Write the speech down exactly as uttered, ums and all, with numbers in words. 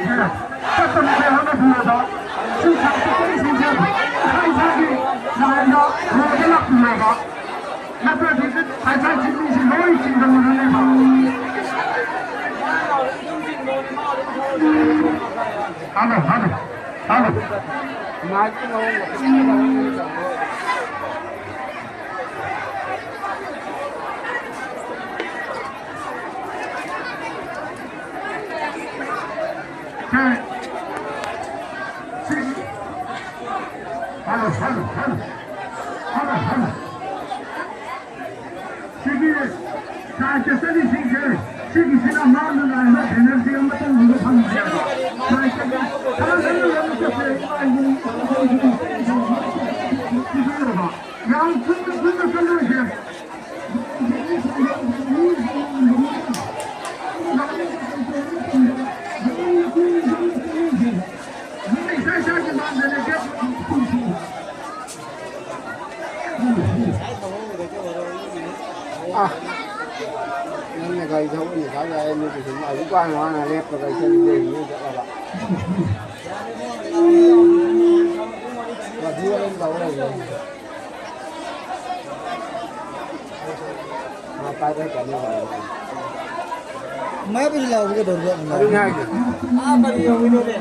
ꯆꯠꯇꯅꯕ ꯍꯣꯠꯅꯕꯤꯔꯕ ꯁꯤ ꯁꯥꯇ꯭ꯔꯁꯤꯡꯁꯦ ꯏꯁꯥ ꯏꯁꯥꯒꯤ ꯂꯥꯏꯟꯗ ꯂꯣꯏꯅ ꯂꯥꯛꯄꯤꯔꯕ ꯅꯠꯇ꯭ꯔꯗꯤ ꯁꯥꯏꯀꯜꯁꯤ ꯃꯤꯁꯤ ꯂꯣꯏ ꯆꯤꯡꯗꯧꯔꯅꯦꯕ꯫ Hello, hello, hello. Hello, hello, hello. Hello, hello. ꯁꯤꯒꯤ ꯁꯥꯏꯠꯇ ꯆꯠꯂꯤꯁꯤꯡꯁꯦ, ꯁꯤꯒꯤꯁꯤꯅ ꯃꯥꯡꯗ ꯂꯥꯛꯏꯕ penalty ꯑꯃꯇꯪ ꯎꯕ ꯐꯪꯗꯦꯕ꯫ ꯁꯥꯏꯠꯇꯒꯤ ꯈꯔ ꯈꯔ ꯂꯣꯏꯅ ꯆꯠꯈ꯭ꯔꯦ꯫ ꯌꯥꯝ ꯀꯨꯡꯅ ꯀꯨꯡꯅ ꯆꯠꯂꯣꯏꯁꯦ꯫ ꯑꯥ, ꯅꯪꯅ ꯒꯥꯔꯤ ꯊꯧꯕ ꯅꯤꯡꯈꯥꯏ ꯌꯥꯏ, ꯃꯤꯗꯨꯁꯨ ꯑꯗꯨ ꯋꯥꯅ ꯋꯥꯅ ꯂꯦꯞꯄꯒ ꯏꯆꯟ ꯂꯩꯔꯤꯉꯩ ꯆꯠꯂꯒ꯫ ꯋꯥꯊꯤ ꯋꯥꯔꯦꯝ ꯇꯧ ꯂꯩꯔꯦ꯫ ꯃꯥ ꯄꯥꯏꯕ ꯍꯩꯇꯕꯅꯤ꯫ ꯃꯥꯏꯕꯨꯗꯤ ꯂꯥꯎꯕ ꯀꯩꯗꯧꯔꯒꯦ? ꯑꯗꯨꯅꯦ ꯍꯥꯏꯁꯦ꯫ ꯑꯥ, ꯀꯔꯤ ꯌꯧꯈꯤꯗꯧꯔꯦ?